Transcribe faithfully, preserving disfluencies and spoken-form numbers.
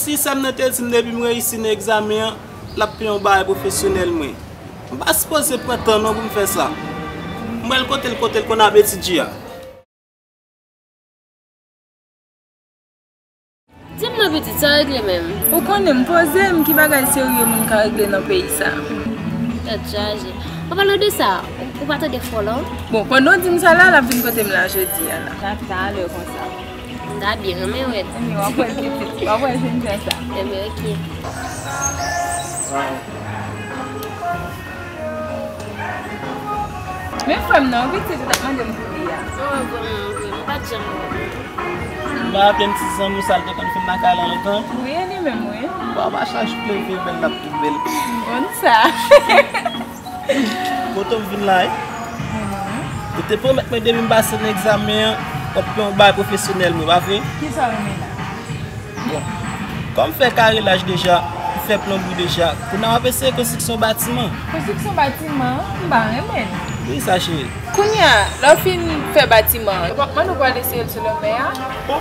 Si sè m nan te di m depi m reyisi nan egzamen an, l ap peye yon bagay pwofesyonèl mwen. M pa sipoze pran tan non pou m fè sa. M pral kote l, kote l konn ap etidye a. Di m non pitit, sa regle menm? Ou konnen m poze m, ki bagay serye moun ka regle nan peyi sa? Tèt chaje. An palan de sa, ou, ou pa tande Fòlò? Bon, pandan w di m sa la, l ap vin kote m la jodi a la. Nan talè konsa. M ta byen renmen wè l. Ebyen, w ap wè l pitit. W ap wè l jènjan sa. Ebyen, oke. Men frè m nan, pitit ou t ap mande m pou li a. Oh, vrèman, vrèman, m pa t janm wè l. M pa raple m ti zanmi w sa l te konn fè m lakay la lontan. Wi, e li menm, wi. Bon, pa chak jou k leve bèl, l ap tou bèl. M konn sa. Kote w vin la, wi? Ou te pwomèt mwen depi m pase nan egzamen an, w ap pran yon bagay pwofesyonèl mwen, pa vre? Kisa w renmen la? Bon, kòm m fè karelaj deja, m fè plonbri deja, kounye a w ap eseye konstriksyon batiman. Konstriksyon batiman? M pa renmen l. Poukisa, cheri? Kounye a, lè w fin fè batiman an, yo p ap mande w pou w al eseye l sou lanmè a? Bon,